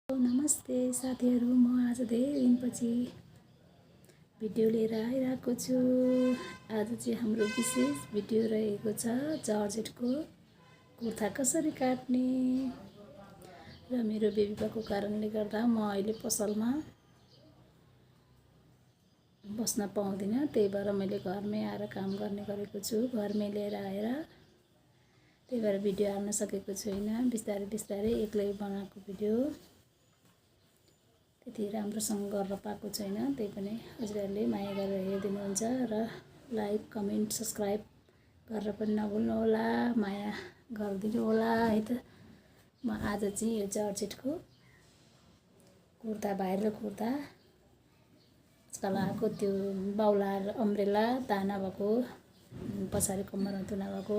नमस्ते साथीहरू, म आज धेरै दिनपछि भिडियो लिएर आइरहेको छु। आज चाहिँ हाम्रो विशेष भिडियो रहेको छ जर्जेटको कुर्ता कसरी काट्ने। र मेरो बेबी भएको कारणले गर्दा म अहिले पसलमा बस्न पाउँदिनँ, त्यही भएर मैले घरमै आएर काम गर्ने गरेको छु। घरमै लिएर आएर त्यही भएर भिडियो हाल्न सकेको छुइनँ। बिस्तारै बिस्तारै एक्लै बनाएको भिडियो त्यति राम्रोसँग गर्न पाएको छैन। त्यही पनि हजुरहरूले माया गरेर हेरिदिनुहुन्छ र लाइक कमेन्ट सब्सक्राइब गरेर पनि नभुल्नु होला, माया गरिदिनु होला है त। म आज चाहिँ यो जर्जेटको कुर्ता, भाइरल कुर्ता आजकल आएको त्यो बाउला अम्ब्रेला दाना भएको, पछाडि कम्मरमा तुना भएको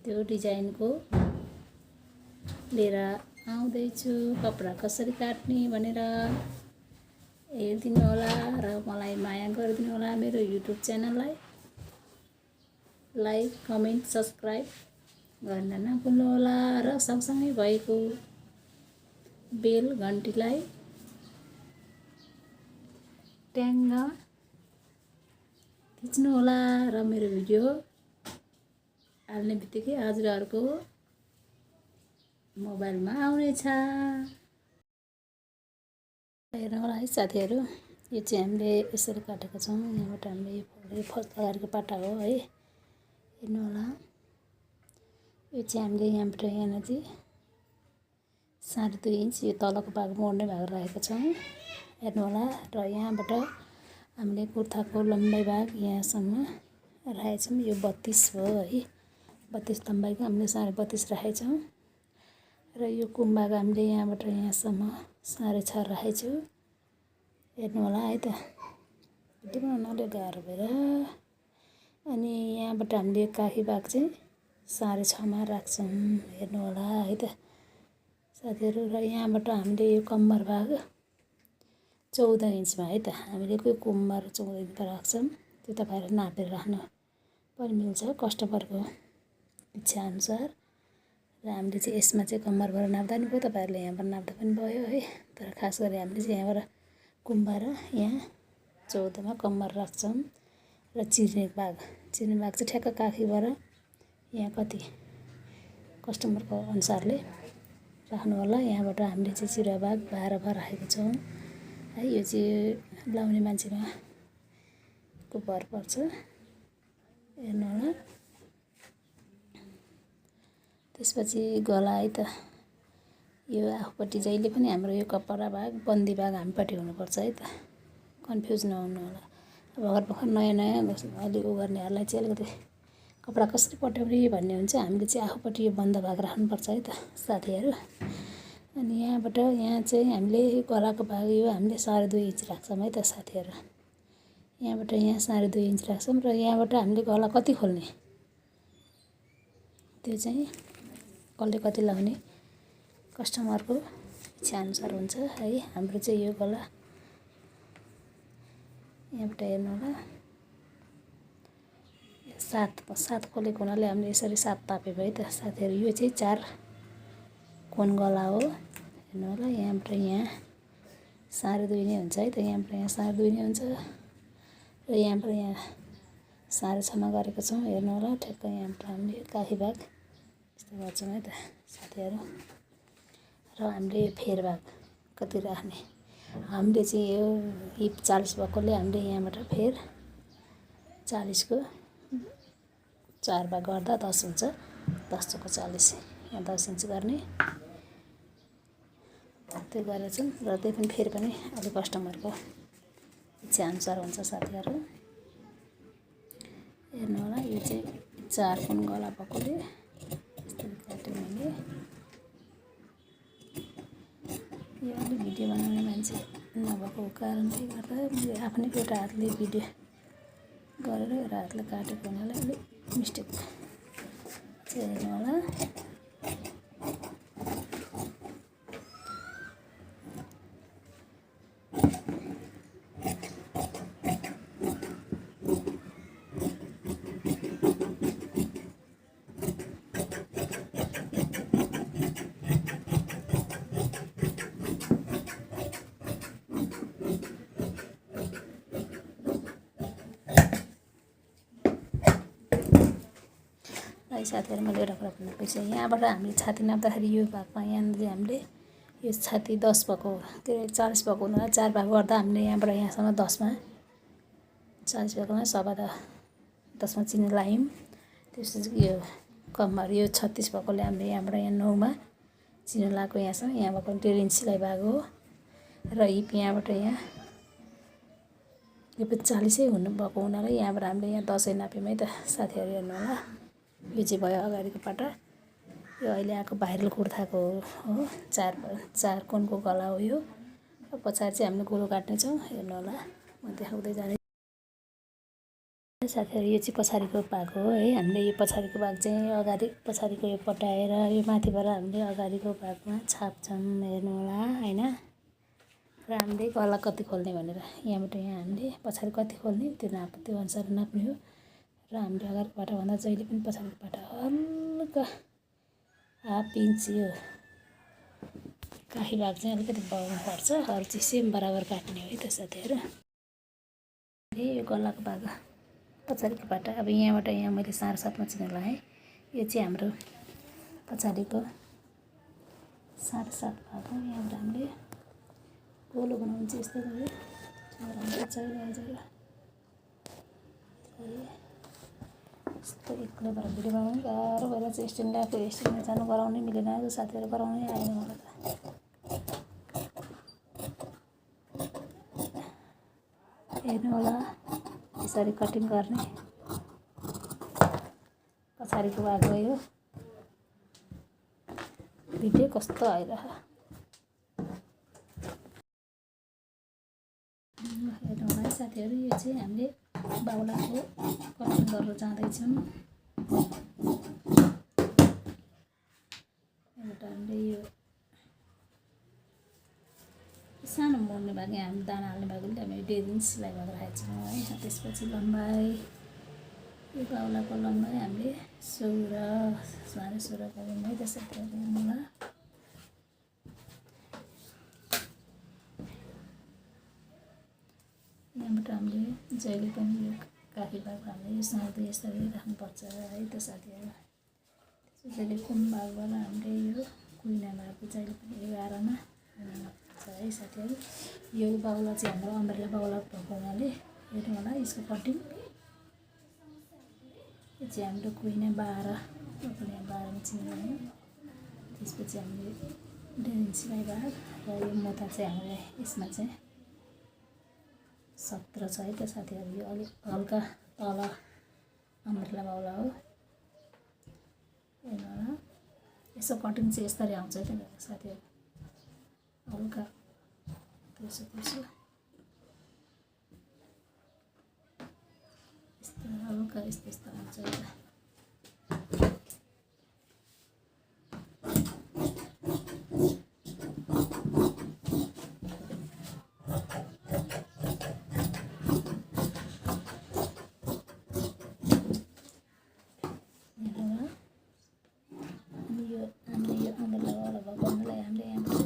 त्यो डिजाइनको लिएर आउँदैछु। कपडा कसरी काट्ने भनेर हेरिदिनु होला र मलाई माया गरिदिनु होला। मेरो युट्युब च्यानललाई लाइक कमेन्ट सब्सक्राइब गर्न नभुल्नु होला र सँगसँगै भएको बेल घन्टीलाई ट्याङ्ग थिच्नु होला र मेरो भिडियो हाल्ने बित्तिकै हजुरहरूको मोबाइलमा आउनेछ। हेर्नु होला है साथीहरू, यो चाहिँ हामीले यसरी काटेको छौँ। यहाँबाट हामीले यो फर्स्ट अगाडिको पाटा हो है, हेर्नु होला। यो चाहिँ हामीले यहाँबाट यहाँ चाहिँ 2.5 इन्च यो तलको भाग मोड्ने भाग राखेको छौँ, हेर्नु होला। र यहाँबाट हामीले कुर्ताको लम्बाइ भाग यहाँसम्म राखेछौँ। यो 32 हो है, 32 लम्बाइको हामीले 32.5 राखेछौँ। र यो कुम्भाग हामीले यहाँबाट यहाँसम्म 6.5 राखेछु, हेर्नु होला है त। भिडियो बनाउन अलिक गाह्रो भएर। अनि यहाँबाट हामीले काखी भाग चाहिँ 6.5 मा राख्छौँ, हेर्नु होला है त साथीहरू। र यहाँबाट हामीले यो कम्मर भाग 14 इन्चमा है त, हामीले कोही कम्मर 14 इन्चमा राख्छौँ। त्यो तपाईँहरूले नापेर राख्नु पनि मिल्छ कस्टमरको इच्छाअनुसार। र हामीले चाहिँ यसमा चाहिँ कम्मरबाट नाप्दा पनि भयो, तपाईँहरूले यहाँबाट नाप्दा पनि भयो है। तर खास गरी हामीले चाहिँ यहाँबाट कुम्बा र यहाँ 14 मा कम्मर राख्छौँ। र चिर्ने भाग चाहिँ ठ्याक्क काखीबाट यहाँ कति कस्टमरको अनुसारले राख्नु होला। यहाँबाट हामीले चाहिँ चिरा भाग 12 राखेको छौँ है। यो चाहिँ लाउने मान्छेमा को भर पर्छ, हेर्नु होला। त्यसपछि गला है त, यो आफूपट्टि जहिले पनि हाम्रो यो कपडा भाग बन्दी भाग हामीपट्टि हुनुपर्छ है त, कन्फ्युज नहुनु होला। अब भर्खर नयाँ अलिक उ गर्नेहरूलाई चाहिँ अलिकति कपडा कसरी पट्याउने भन्ने हुन्छ। हामीले चाहिँ आफूपट्टि यो बन्द भाग राख्नुपर्छ है त साथीहरू। अनि यहाँबाट यहाँ चाहिँ हामीले गलाको भाग यो हामीले 2.5 इन्च राख्छौँ है त साथीहरू। यहाँबाट यहाँ 2.5 इन्च राख्छौँ। र यहाँबाट हामीले गला कति खोल्ने त्यो चाहिँ कसले कति लगाउने कस्टमरको इच्छाअनुसार हुन्छ है। हाम्रो चाहिँ यो गला यहाँबाट हेर्नु होला 7 खोलेको हुनाले हामीले यसरी 7 तापेको है त साथीहरू। यो चाहिँ 4 कोण गला हो, हेर्नु होला। यहाँबाट यहाँ 2.5 नै हुन्छ है त, यहाँबाट यहाँ 2.5 नै हुन्छ। र यहाँबाट यहाँ 6.5 मा गरेको छौँ, हेर्नु होला। ठ्याक्क यहाँबाट हामीले काखी भाग यस्तो गर्छौँ है त साथीहरू। र हामीले यो फेर भाग कति राख्ने, हामीले चाहिँ यो हिप 40 भएकोले हामीले यहाँबाट फेर 40 को 4 भाग गर्दा 10 हुन्छ। 10 चोको 40, यहाँ 10 इन्च गर्ने त्यो गरेर चाहिँ। र त्यही पनि फेरि पनि अलिक कस्टमरको इच्छाअनुसार हुन्छ साथीहरू, हेर्नु होला। यो चाहिँ 4 कोण गला भएकोले यस्तरी काट्यो मैले। यो अलिक भिडियो बनाउने मान्छे नभएको कारणले गर्दा मैले आफ्नै एउटा हातले भिडियो गरेर एउटा हातले काटेको हुनाले अलिक मिस्टेक चाहिँ, हेर्नु होला। है साथीहरू। मैले एउटा कुरा भन्नु बिर्सेँ, यहाँबाट हामीले छाती नाप्दाखेरि यो भागमा यहाँनिर हामीले यो छाती 10 भएको के अरे 40 भएको हुँदा 4 भाग गर्दा हामीले यहाँबाट यहाँसम्म 10मा 40 भएकोमा 10मा चिनी लायौँ। त्यसपछि यो कम्मर यो 36 भएकोले हामीले यहाँबाट यहाँ 9मा चिनो लगाएको यहाँसम्म, यहाँ भएको 1.5 इन्च सिलाइ भएको हो। र हिप यहाँबाट यहाँ यो पनि 40 हुनु भएको हुनाले यहाँबाट हामीले यहाँ 10 नाप्यौँ है त साथीहरू। हेर्नु होला, यो चाहिँ भयो अगाडिको पाटा। यो अहिले आएको भाइरल कुर्ताको हो, चार कोनको गला हो यो। पछाडि चाहिँ हामीले गोलो काट्नेछौँ। हेर्नु होला, म देखाउँदै जाने साथीहरू। यो चाहिँ पछाडिको भाग हो है। हामीले यो पछाडिको भाग चाहिँ अगाडि पछाडिको यो पटाएर यो माथिबाट हामीले अगाडिको भागमा छाप्छौँ। हेर्नु होला हैन। र हामीले गला कति खोल्ने भनेर यहाँबाट यहाँ हामीले पछाडि कति खोल्ने त्यो त्यो अनुसार नाप्ने हो। र हामीले अगाडिको पाटाभन्दा जहिले पनि पछाडिको पाटा हल्का हाफ इन्च यो काखी भाग चाहिँ अलिकति बढाउनु पर्छ। अरू चाहिँ सेम बराबर काट्ने हो है त साथीहरू। यो गलाको भाग पछाडिको पाटा, अब यहाँबाट यहाँ मैले 7.5मा चिनो लगाएँ। यो चाहिँ हाम्रो पछाडिको 7.5 भाग हो। यहाँबाट हामीले गोलो बनाउनु चाहिँ यस्तो गऱ्यो। यस्तो एक्लै भएर भिडियो बनाउनु गाह्रो भएर चाहिँ स्ट्यान्डमा जानु गराउनै मिलेन। साथीहरू गराउनै आएन मलाई त। हेर्नु होला, यसरी कटिङ गर्ने। पछाडिको भाग गयो। भिडियो कस्तो आइरह। हेर्नु होला है साथीहरू, यो चाहिँ हामीले बाहुलाको कटिङ गरेर जाँदैछौँ। एउटा हामीले यो सानो मोड्ने भाग, यहाँ हामी दाना हाल्ने भागले हामी 1.5 इन्च सिलाइ गरेर राखेको छौँ है। त्यसपछि लम्बाइ, यो बाहुलाको लम्बाइ हामीले 16 गऱ्यौँ है त साथीहरू। हेर्नु होला, यहाँबाट हामीले जहिले पनि यो काखी भाग हामीले यो साँधो यसरी राख्नुपर्छ है त साथीहरू। त्यसपछि कुन भागबाट हामीले यो कुइना भाग जहिले पनि 11मा राख्नुपर्छ है साथीहरू। यो बाहुला चाहिँ हाम्रो अम्ब्रेला बाहुला भएको हुनाले हेर्नु होला यसको कटिङ। यो चाहिँ हाम्रो कुइना 12 12मा चिनो लगायौँ। त्यसपछि हामीले 1.5 इन्च सिलाइ भाग र यो मोता चाहिँ हामीले यसमा चाहिँ 17 छ है त साथीहरू। यो अलिक हल्का तल अम्ब्रेला बाहुला हो। हेर्नु होला, यसो कटिङ चाहिँ यसरी आउँछ है त साथीहरू। हल्का त्यसो यस्तो हल्का यस्तो आउँछ है त।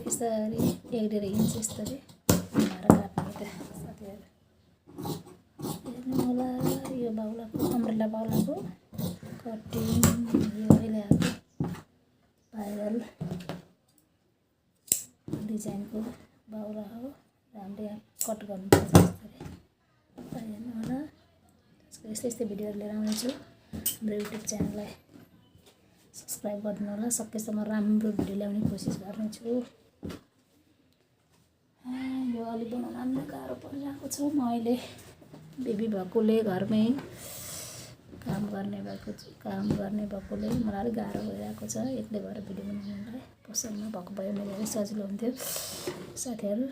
यसरी 1.5 इन्च यसरी घुमाएर काट्ने त साथीहरू। हेर्नु होला, यो बाहुलाको अम्ब्रेला बाहुलाको कटिङ। यो अहिले आएको भाइरल डिजाइनको बाहुला हो र हामीले यहाँ कट गर्नुपर्छ यसरी। हेर्नु होला, यस्तै भिडियोहरू लिएर आउनेछु। हाम्रो युट्युब च्यानललाई सब्सक्राइब गरिदिनु होला। सकेसम्म राम्रो भिडियो ल्याउने कोसिस गर्नेछु। यो अलि बनाउन पनि गाह्रो परिरहेको छ। म अहिले बेबी भएकोले घरमै काम गर्ने भएकोले मलाई अलिक गाह्रो भइरहेको छ। एक्लै भएर भिडियो बनाउनलाई पसलमा भएको भए मैले अलिक सजिलो हुन्थ्यो साथीहरू।